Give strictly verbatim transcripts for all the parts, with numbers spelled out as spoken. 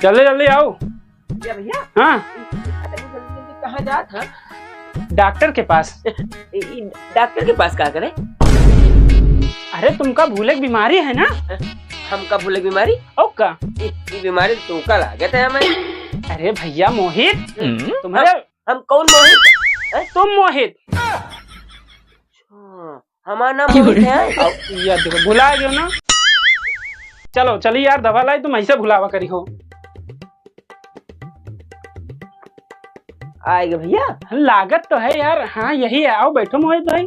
जल्दी जल्दी आओ। क्या भैया? हाँ। अरे, जल्दी जल्दी कहाँ जात है? डॉक्टर के पास। ई, ई डॉक्टर के पास का करे? अरे, तुमका भूले की बीमारी है ना? हमका भूले की बीमारी? और का? ई, ई बीमारी तुमका लागत है हमें। अरे भैया मोहित, हम्म? तुम्हारे हम, हम कौन मोहित? हैं? तुम मोहित। अच्छा, हमार नाम मोहित है। अब ये देखो, भुला गयो ना। चलो, चली यार, दवा लाई, तुम ऐसे भुलावा करी हो। आएगा भैया। लागत तो है यार। हाँ, यही है। आओ, बैठो मोहित भाई।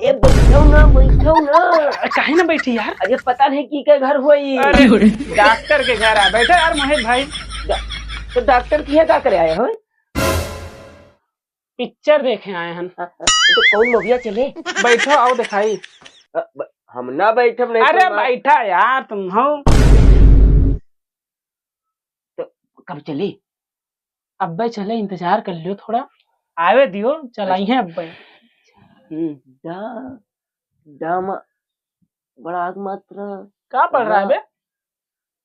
ए, बैठो ना, बैठो ना। काहे ना बैठी यार? अरे, पता नहीं की के घर हुआ ई। अरे, डॉक्टर के घर आ। बैठो यार मोहित भाई। डा-, तो डॉक्टर की है, का करे आए हो? पिक्चर देखे आए हन। हाँ, हाँ, तो कौन मूविया चले? बैठो, आओ दिखाई। अ, ब-, हम ना बैठब, नहीं अरे तो ना। बैठा यार, तुम हो। तो कब चली? अब्बे चले, इंतजार कर लियो थोड़ा, आवे दियो, चलाई हैं अब्बे। हम्म, डा-, डामा, बड़ा आग मात्रा। का पढ़ रहा है बे?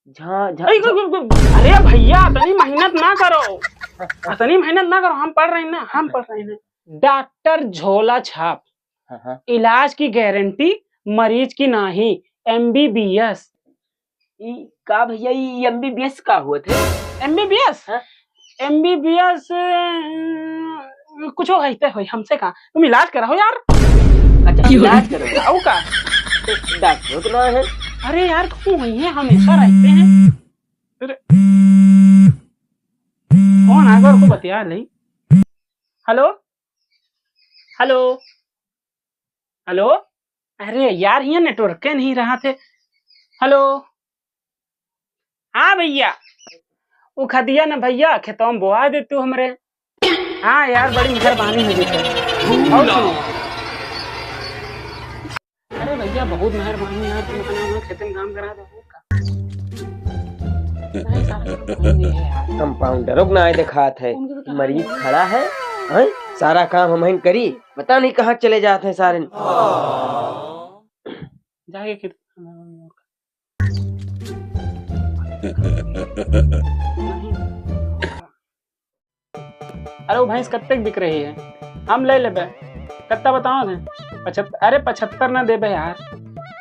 झा-, झा-, अरे, झा- अरे भैया, इतनी मेहनत ना करो, इतनी मेहनत ना करो, हम पढ़ रहे हैं ना, हम पढ़ रहे हैं। डॉक्टर झोला छाप, हाँ, हाँ। इलाज की गारंटी, मरीज की नाही, एमबीबीएस। ई का भैया, ई एमबीबीएस का होत है? एमबीबीएस? हाँ। एमबीबीएस, अ, कुछ होते होई, हमसे का? तुम इलाज कराओ यार। अच्छा, इलाज करो। आओ का? डॉक्टर तो ना है। अरे यार, क्यों हुई है? हमेशा रहते हैं। अरे, कौन आ गया? उनको बतिया ले। हेलो, हेलो, हेलो। अरे यार, यहाँ नेटवर्क नहीं रहा थे। हेलो, हाँ भैया, उ खदिया न भैया, खेतवा में बोआ दे तू हमरे। हाँ यार, बड़ी मेहरबानी हो जैसे। और सुनो। अरे भैया, बहुत मेहरबानी यार, तुम अपना वहाँ खेते में काम करा दो। कंपाउंडरों को ना आए दिखात है, उनके तो कहाँ मरीज है? खड़ा है, हैं? सारा काम हम ही करी, पता नहीं कहाँ चले जाते हैं सारे। जाके खेत अरे, वो भैंस कत्ते के बिक रही है? हम ले लेबे। कत्ता बताओ थे? पचहत्तर, अरे, पचहत्तर ना देबे यार।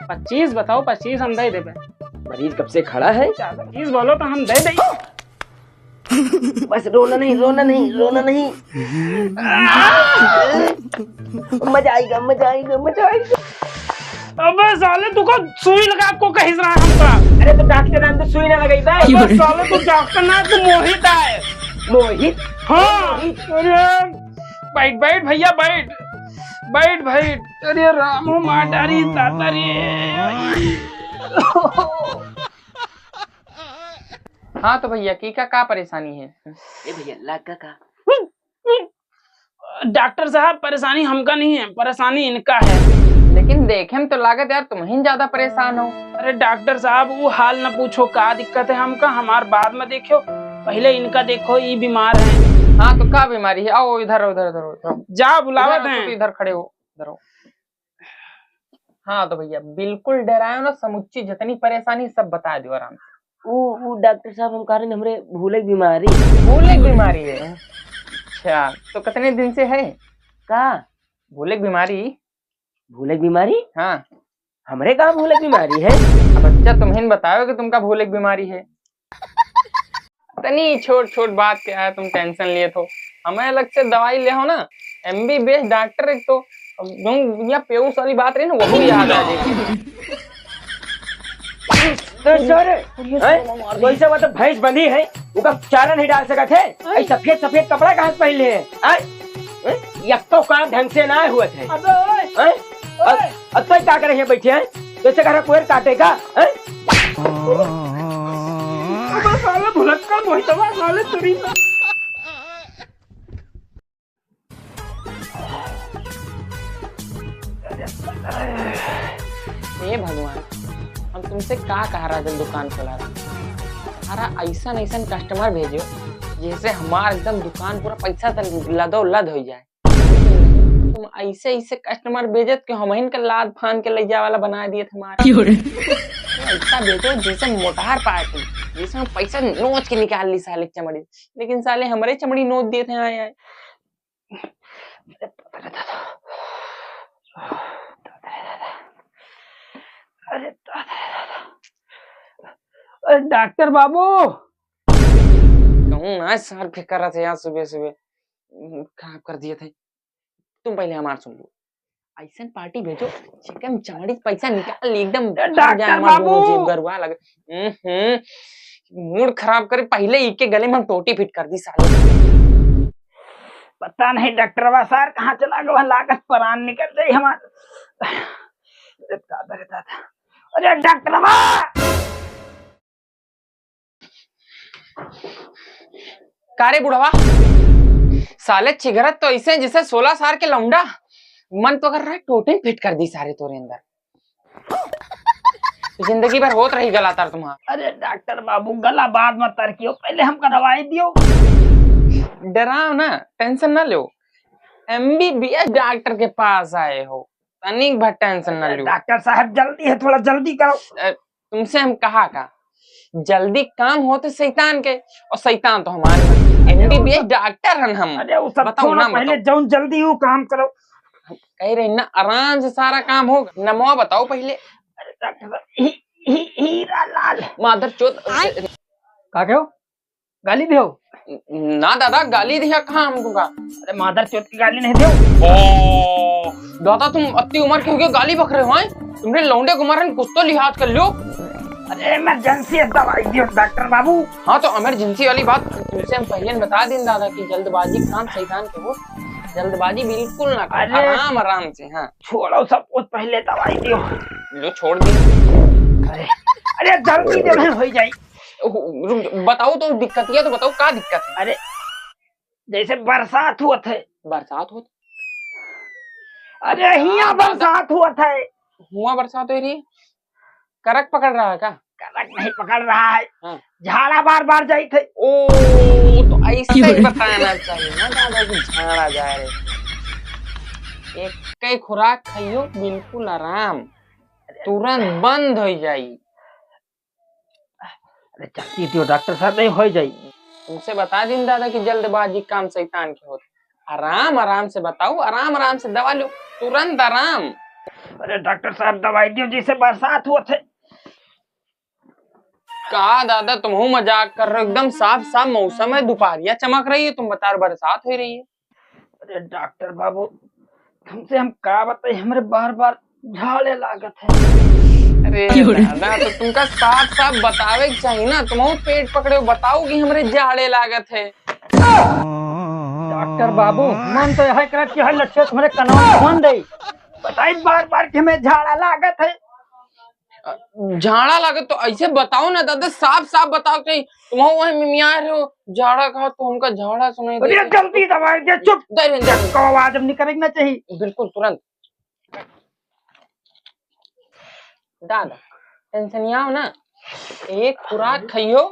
पच्चीस बताओ, पच्चीस हम दे देबे। मरीज कब से खड़ा है? पच्चीस बोलो तो हम दे दे। बस रोना नहीं, रोना नहीं, रोना नहीं। मजा आएगा, मजा आएगा, मजा आएगा। अबे साले, तू का सुई लगा को कहिस रहा हमका? अरे तो डॉक्टर नाम तो सुई ना लगाई बे। अबे साले, तू डॉक्टर ना, तू मोहित आए। मोहित? हाँ। मोहित। अरे, बैठ, बैठ भैया, बैठ। बैठ, बैठ। अरे राम हो, मार डारी, दादा रे। हाँ तो भैया, की का, का परेशानी है? ए भैया, लाग का, का? डॉक्टर साहब, परेशानी हमका नहीं है, परेशानी इनका है। लेकिन देखे में तो लागत यार, तुम ही ज्यादा परेशान हो। अरे डॉक्टर साहब, वो हाल न पूछो, का दिक्कत है हमका, हमार बाद में देखो, पहले इनका देखो, ई बीमार है। हाँ, तो का बीमारी है? आओ इधर, इधर, इधर, इधर। जा, बुलावत इधर आओ, हैं। इधर खड़े हो, इधर आओ। हाँ तो भैया, बिल्कुल डरायो ना, समुच्ची जितनी परेशानी सब बता दियो आराम से। ऊ, ऊ डॉक्टर साहब, हम कह रहे हैं, हमरे भूले की बीमारी। भूले की बीमारी है? अच्छा, तो कितने दिन से है? का? भूले की बीमारी? भूले की बीमारी? हाँ। हमरे कहाँ भूले की बीमारी है? अब अच्छा, तुम ही बताओ कि तुमका भूले की बीमारी है। इतनी छोट छोट बात के है तुम टेंशन लिए थो, हमें अलग से दवाई ले हो ना, एमबीबीएस डॉक्टर एक तो, अब तुम या पेयूस वाली बात रही ना, वो भी याद आ जाएगी। तो सर, हैं? वैसे वो तो भैंस बंधी है, उका चारा नहीं डाल सकत है। आई सफेद सफेद कपड़ा कहाँ से पहन ले है? आय? हैं? यक्को काम ढंग से ना हुआ थे। अबे ओए! हैं? अब, अब तो का करे हैं बैठे हैं? जैसे कह रहा कोयर काटे का, हैं? अबे साले भुलक्कड़ मोहितवा साले तेरी। हे भगवान, हम तुमसे का कहा रहा जब दुकान खोला रहा? अरे ऐसन ऐसन कस्टमर भेजो, जैसे हमार एकदम दुकान पूरा पैसा से लदो लद हो जाए। तुम ऐसे ऐसे कस्टमर भेजत कि हमहिन के लाद फान के ले जाए वाला बना दिए हमारा। क्यों रे? तुम ऐसा भेजो जिसे मोटार पाए तुम। जैसे हम पैसा नोच के निकाल ली साले चमड़ी, लेकिन साले हमरे चमड़ी नोच देत हैं। आए, आए। अरे दादा रे दादा। अरे डॉक्टर बाबू। कहूँ ना सर फिकर से यार सुबह सुबह, हम्म, खराब कर दिए थे। तुम पहले हमार सुन लो। ऐसन पार्टी भेजो, चिकन चमड़ी से पैसा निकाल ली, एकदम ए, भर जाए डॉक्टर हमार दोनों बाबू। जेब गरुआ लगे। हम्म, हम्म, मूड खराब करे, पहले इके गले में हम टोटी फिट कर दी साले। पता नहीं डॉक्टरवा सार कहाँ चला गवा, लागत परान निकल जाई हमार। अरे दादा रे दादा, अरे डॉक्टरवा। का रे बुढ़वा, साले चिगरत तो ऐसे जैसे सोलह साल के लौंडा। मन तो कर रहा है टोटिन फिट कर दी सारे तोरे अंदर। जिंदगी भर होत रही गला तार तुम्हारा। अरे डॉक्टर बाबू, गला बाद में तरकियो, पहले हमका दवाई दियो। डराओ ना, टेंशन ना लो, एमबीबीएस डॉक्टर के पास आए हो, तनिक भर टेंशन ना लो। डॉक्टर साहब जल्दी है, थोड़ा जल्दी करो। अ, तुमसे हम कहा का, जल्दी काम होते शैतान के, और शैतान तो हमारे हैं। एमबीबीएस डॉक्टर हन हम। अरे वो सब बताओ छोड़ो, ना, पहले बताओ। जौन जल्दी वो काम करो। कह रहे ना, आराम से सारा काम होगा। नमवा बताओ पहले। अरे डॉक्टर साहब, ही, ही, हीरा लाल। मादर चोद। आय। का कहो? गाली दियो? ना दादा, गाली दिया कहाँ हम तुमका? अरे मादर चोद की गाली नहीं दियो। ओ, दादा तुम अति उम्र के हो गए, गाली बक रहे हो, हैं? तुमरे लौंडे को मारन कुछ तो लिहाज कर लो। अरे इमरजेंसी है, दवाई दियो डॉक्टर बाबू। हाँ तो इमरजेंसी वाली बात तुमसे हम पहले बता दिन दादा कि जल्दबाजी काम शैतान के हो, जल्दबाजी बिल्कुल ना करो, अरे। आराम आराम से। हाँ। छोड़ो सब कुछ, पहले दवाई दियो। लो छोड़ दी। अरे, अरे जल्दी दे, हो जाई। रुक, बताओ तो दिक्कतिया तो बताओ, का दिक्कत है? अरे, जैसे बरसात होत है। बरसात होत? अरे, हियाँ हाँ, बरसात होत है। हुआँ बरसात हो रही है? करक पकड़ रहा है का? करक नहीं पकड़ रहा है। हाँ। झाड़ा बार बार जाइत है। ओ, तो ऐसा ही बताना चाहिए ना दादा कि झाड़ा जा रहे। एक कई खुराक खाइयो, बिल्कुल आराम, तुरंत बंद हो जाई। अरे जल्दी दियो डॉक्टर साहब, नहीं हो जाई। तुमसे बता दिन दादा कि जल्दबाजी काम शैतान के होत। आराम आराम से बताओ, आराम आराम से दवा लो, तुरंत आराम। अरे डॉक्टर साहब दवाई दियो, जैसे बरसात होत है। का दादा तुम मजाक कर रहे हो? एकदम साफ साफ मौसम है, दोपहरिया चमक रही है, तुम बता रहे बरसात हो रही है। अरे डॉक्टर बाबू, तुमसे हम का बताई, हमरे बार बार झाड़े लागत है। अरे दादा, तो तुमका साफ साफ बतावे के चाहिए ना, तुम पेट पकड़े हो, बताओ कि हमरे झाड़े लागत है। डॉक्टर बाबू, मन तो यह करत कि हर लट्ठे तुम्हारे कनवा में भन दे। बताई बार बार कि हमें झाड़ा लागत है। अ, झाड़ा लागे तो ऐसे बताओ ना दादा, साफ साफ बताओ कि तुम वही मिमिया रहे हो, झाड़ा कहा तो हमका झाड़ा सुनाई अरे देता। जल्दी दवाई दे, चुप। दे रहे, दे रहे। को आवाज अब निकलना चाहिए। बिल्कुल तुरंत। दादा, टेंशन आओ ना, एक खुराक खाइयो,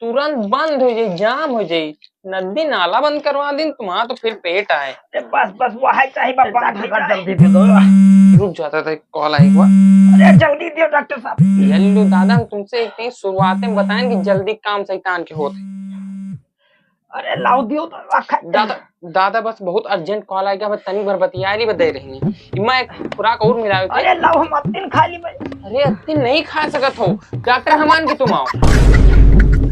तुरंत बंद हो जाई, जाम हो जाई, नदी नाला बंद करवा दिन, तुम्हारा तो फिर पेट आए। अरे बस, बस, वो है चाहे बा, बंद हो जाए। जल्दी दे दो। रुक जाता था, एक कॉल आए हुआ। अरे जल्दी दियो डॉक्टर साहब। ये लो दादा, हम तुमसे एक चीज शुरुआत में बताएं कि जल्दी काम शैतान के होते। अरे लाओ दियो तो, अख- दादा, दादा बस बहुत अर्जेंट कॉल आएगा, बस तनी भर बतिया ली, बदे रहनी। इमा एक खुराक और मिलावे के। अरे लाओ हम अत्तिन खा ली भाई। अरे अत्तिन नहीं खा सकत हो, डॉक्टर हमान के तुम आओ।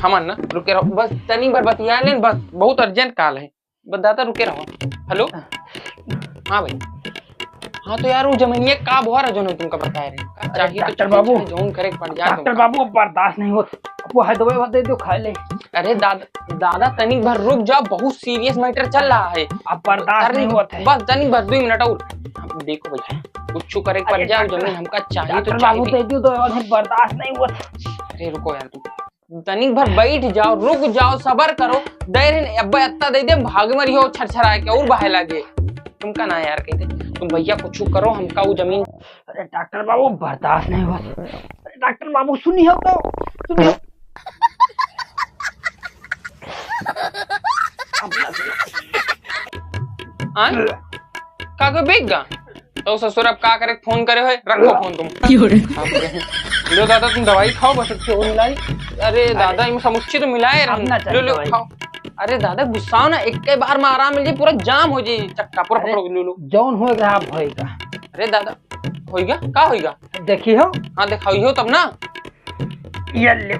हमान ना, रुके रहो, बस तनी भर बतिया लेन, बस बहुत अर्जेंट कॉल है, बस दादा रुके रहो। हेलो, हाँ भाई, हाँ तो यार वो जमीनिया का बोहा रहा जो तुमका बताए रहे, का अरे चाहिए तो डॉक्टर बाबू, जौन करे के पड़ जाए डॉक्टर तुमका। बाबू अब बर्दाश्त नहीं होत, अब वो है दवाई दे दो खा ले। अरे दादा, दादा तनिक भर रुक जाओ, बहुत सीरियस मैटर चल रहा है। अब बर्दाश्त नहीं होत है। बस तनिक भर दो मिनट और। अब देखो भैया, कुछ करे के पड़ जाए, जमीन हमका चाहिए तो चाहिए। डॉक्टर बाबू दे दो दवाई, बर्दाश्त नहीं होत। अरे रुको यार तुम, तनिक भर बैठ जाओ, रुक जाओ, सबर करो। दे रहे अब अत्ता दे दे, भाग मरियो छरछराए के और बहाए लागे। तुमका ना यार कहते, तुम भैया कुछ करो, हमका वो जमीन। अरे डॉक्टर बाबू बर्दाश्त नहीं होत। अरे डॉक्टर बाबू सुनियो तो, सुनियो। आय? का कोई बिक गा? तो ससुर अब का करे, फोन करे होए, रखो फोन तुम। क्यों रे? लो दादा तुम दवाई खाओ, बस अच्छी हो मिलाई। अरे दादा, इमे समुच्ची तो मिलाए अब रहन। ना चाहिए लो, लो, भाई। खाओ। अरे दादा, गुस्साओ ना, एक्के बार मा आराम मिल जाई, पूरा जाम हो जाई चक्का, पूरा अरे, पकड़ो, लो, लो। जौन होए के रहा, होएगा। अरे दादा, होइगा? का होइगा? देखी हो। हाँ, देखाओ, इहो तब ना। ये ले।